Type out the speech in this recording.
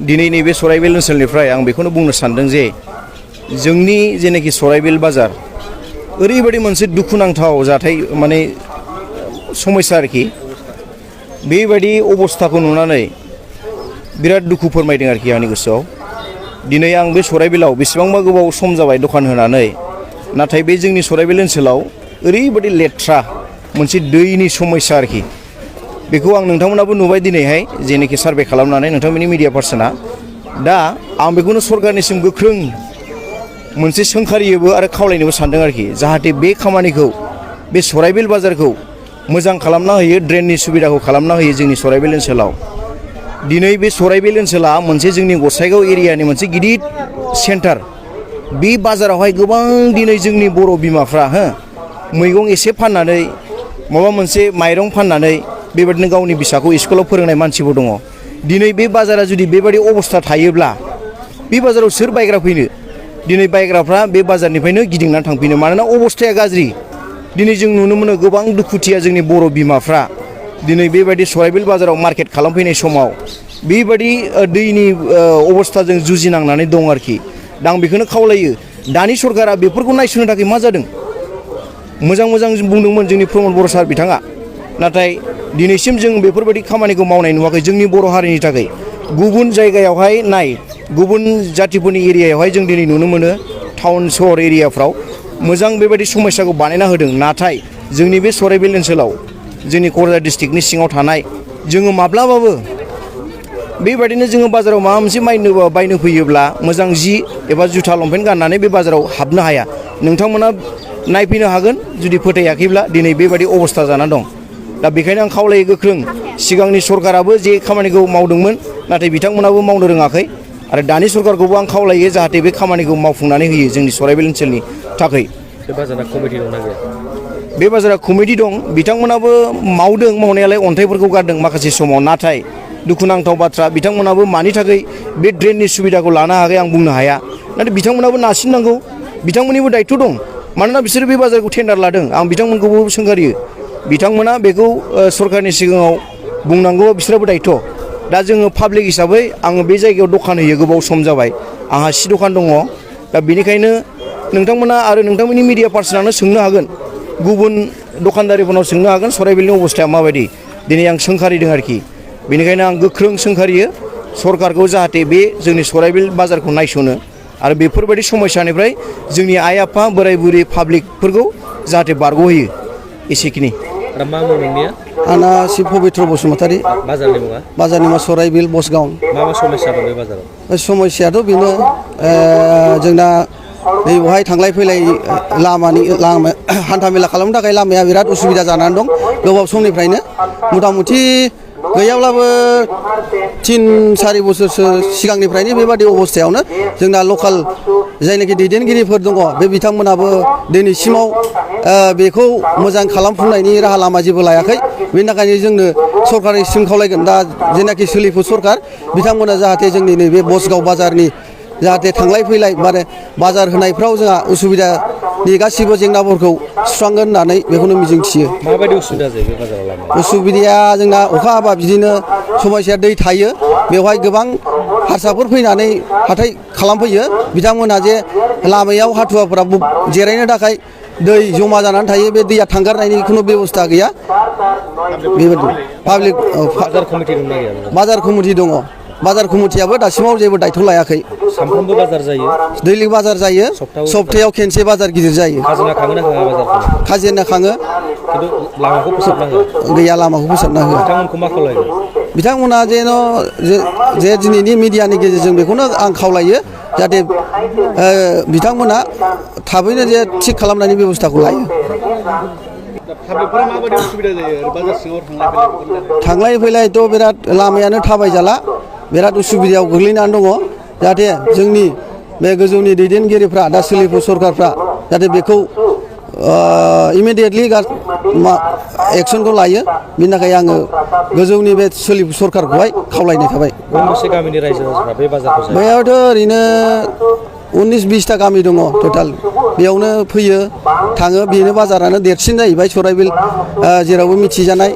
दिनै नैबे सराइबिल ओनसोलनिफ्राय आं बेखौनो बुंनो सानदों जे जोंनि जेनाखि सराइबिल बाजार ओरैबायदि मोनसे दुखुनांथाव जाथाय माने समस्या आरोखि बेबायदि अबस्थाखौ नुनानै बिराद दुखु फोरमायदों आरोखि आंनि गोसोआव दिनै आं बे सराइबिलाव बेसेबांबा गोबाव सम जाबाय दखान होनानै नाथाय बे जोंनि सराइबिल ओनसोलाव ओरैबायदि लेथ्रा मोनसे दैनि समस्या आरोखि बेखौ आं नोंथांमोनाबो नुबाय दिनैहाय जेनाखि सार्भे खालामनानै नोंथांमोननि मिडिया पार्सना दा आं बेखौनो सरकारनिसिम गोख्रों मोनसे सोंखारियोबो आरो खावलायनोबो सानदों आरोखि जाहाथे बे खामानिखौ बे सराइबिल बाजारखौ मोजां खालामना होयो ड्रेननि सुबिदाखौ खालामना होयो जोंनि सराइबिल ओनसोलाव दिनै बे सराइबिल ओनसोला मोनसे जोंनि गसाइगाव एरियानि मोनसे गिदिर सेन्टार बे बाजारावहाय गोबां दिनै जोंनि बर' बिमाफ्रा मैगं एसे फाननानै माबा मोनसे माइरं फाननानै बेबायदिनो गावनि फिसाखौ स्कुलाव फोरोंनाय मानसिबो दङ दिनै बे बाजारा जुदि बेबायदि अबस्था थायोब्ला बे बाजाराव सोर बायग्रा फैनो दिनै बायग्राफ्रा बे बाजारनिफ्रायनो गिदिंनानै थांफिनो मानोना अबस्थाया गाज्रि दिनै जों नुनो मोनो गोबां दुखुथिया जोंनि बर' बिमाफ्रा दिनै बेबायदि सराइबिल बाजाराव मार्केट खालामफैनाय समाव बेबायदि दैनि अबस्थाजों जुजिनांनानै दं आरोखि दा आं बेखौनो खावलायो दानि सरकारा बेफोरखौ नायसंनो थाखाय मा जादों मोजां बुंदोंमोन जोंनि प्रमद बर' सार बिथाङा नाथाय दिनैसिम जों बेफोरबायदि खामानिखौ मावनाय नुवाखै जोंनि बर' हारिनि थाखाय गुबुन जायगायावहाय गुबुन जातिफोरनि एरियायावहाय जों दिनै नुनो मोनो टाउन सहर एरियाफ्राव मोजां बेबायदि समस्याखौ बानायना होदों नाथाय जोंनि बे सराइबिल ओनसोलाव जोंनि क'क्राझार डिस्ट्रिक्टनि सिङाव थानाय जोङो माब्लाबाबो बेबायदिनो जोङो बाजाराव माबा मोनसे बायनो फैयोब्ला मोजां जि एबा जुथा लंपेन्ट गाननानै बे बाजाराव हाबनो हाया नोंथांमोना नायफैनो हागोन जुदि फोथायाखैब्ला दिनै बेबायदि अबस्था जानानै दं दा बेखायनो आं खावलायो गोख्रों सिगांनि सरकाराबो जे खामानिखौ मावदोंमोन नाथाय बिथांमोनाबो मावनो रोङाखै आरो दानि सरकारखौबो आं खावलायो जाहाथे बे खामानिखौ मावफुंनानै होयो जोंनि सराइबिल ओनसोलनि थाखाय बे बाजारा कमिटि दंना गैया बे बाजारा कमिटि दं बिथांमोनाबो मावदों मावनायालाय अन्थाइफोरखौ गारदों माखासे समाव नाथाय दुखुनांथाव बाथ्रा बिथांमोनाबो मानि थाखाय बे ड्रेननि सुबिदाखौ लानो हायाखै आं बुंनो हाया नाथाय बिथांमोनाबो नारसिननांगौ बिथांमोननिबो दायित्व दं मानोना बिसोरो बे बाजारखौ टेन्डार लादों आं बिथांमोनखौबो सोंखारियो बिथांमोना बेखौ सरकारनि सिगाङाव बुंनांगौआ बिसोराबो दायित्व दा जोङो पाब्लिक हिसाबै आङो बे जायगायाव दखान होयो गोबाव सम जाबाय आंहा सि दखान दङ दा बेनिखायनो नोंथांमोना आरो नोंथांमोननि मिडिया पार्सनानो सोंनो हागोन गुबुन दखानदारिफोरनाव सोंनो हागोन सराइबिलनि अबस्थाया माबायदि दिनै आं सोंखारिदों आरोखि बेनिखायनो आं गोख्रों सोंखारियो सरकारखौ जाहाथे बे जोंनि सराइबिल बाजारखौ नायसनो आरो बेफोरबायदि समस्यानिफ्राय जोंनि आइ आफा बोराय बुरै पाब्लिकफोरखौ जाहाथे बारग'होयो एसेखिनि दा मा मुं नोंनिया आंना शिब पबित्र बसुमतारी बाजारनि मुङा सराइबिल बसगाव मा समस्या दं बे बाजाराव समस्यायाथ' बेनो जोंना नैबेवहाय थांलाय फैलाय लामा हान्थामेला खालामनो थाखाय लामाया बिराद उसुबिदा जानानै दं गोबाव समनिफ्रायनो मथा मथि गैयाब्लाबो 3-4 बोसोरसो सिगांनिफ्रायनो बेबादि अबस्थायावनो जोंना लकेल जायनाखि दैदेनगिरिफोर दङ बे बिथांमोनाबो दिनैसिमाव बेखौ मोजां खालामफुंनायनि राहा लामा जेबो लायाखै बेनि थाखायनो जोंनो सरकारनिसिम खावलायगोन दा जेनाखि सोलिफु सरकार बिथांमोना जाहाथे जोंनि नैबे बसगाव बाजारनि जाहाथे थांलाय फैलाय माने बाजार होनायफ्राव जोंहा उसुबिदानि गासिबो जेंनाफोरखौ सुस्रांगोन होननानै बेखौनो मिजिंथियो माबायदि उसुबिदा जायो बे बाजाराव लामा उसुबिदाया जोंना अखा हाबा बिदिनो समस्या दै थायो बेवहाय गोबां हारसाफोर फैनानै हाथाय खालामफैयो बिथांमोनहा जे लामायाव हाथुवाफोरा जिरायनो थाखाय दै जमा जानानै थायो बे दैया थांगारनायनि खुनु बेबस्था गैया बेबायदि पाब्लिक बाजार कमिटि दङ बाजार कमिटियाबो दासिमाव जेबो दायित्व लायाखै सानफ्रोमबो बाजार जायो दैलि बाजार जायो सप्तायाव खेनसे बाजार गिदिर जायो खाजोना खाङो ना खाङा बाजारखौ खाजोना खाङो खिन्थु लामाखौ फोसाबना होआ गैया लामाखौ फोसाबना होआ बिथांमोनखौ मा खावलायगोन बिथांमोना जेन' जे दिनैनि मिडियानि गेजेरजों बेखौनो आं खावलायो जाहाथे बिथांमोना थाबैनो जे थिग खालामनायनि बेबस्थाखौ लायो थांलाय फैलायथ' बिराद लामायानो थाबायजाला बिराद उसुबिदायाव गोग्लैनानै दङ जाहाथे जोंनि बे गोजौनि दैदेनगिरिफ्रा दा सोलिफु सरकारफ्रा जाहाथे बेखौ इमिडियेटलि एक्सनखौ लायो बिनि थाखाय आङो गोजौनि बे सोलिफु सरकारखौहाय खावलायनाय थाबाय गंबेसे गामिनि रायजो राजाफ्रा बे बाजारखौ जायो बेयावथ' ओरैनो 19-20टा गामि दङ टटेल बेयावनो फैयो थाङो बेनो बाजारानो देरसिन जाहैबाय सराइबिल जेरावबो मिथिजानाय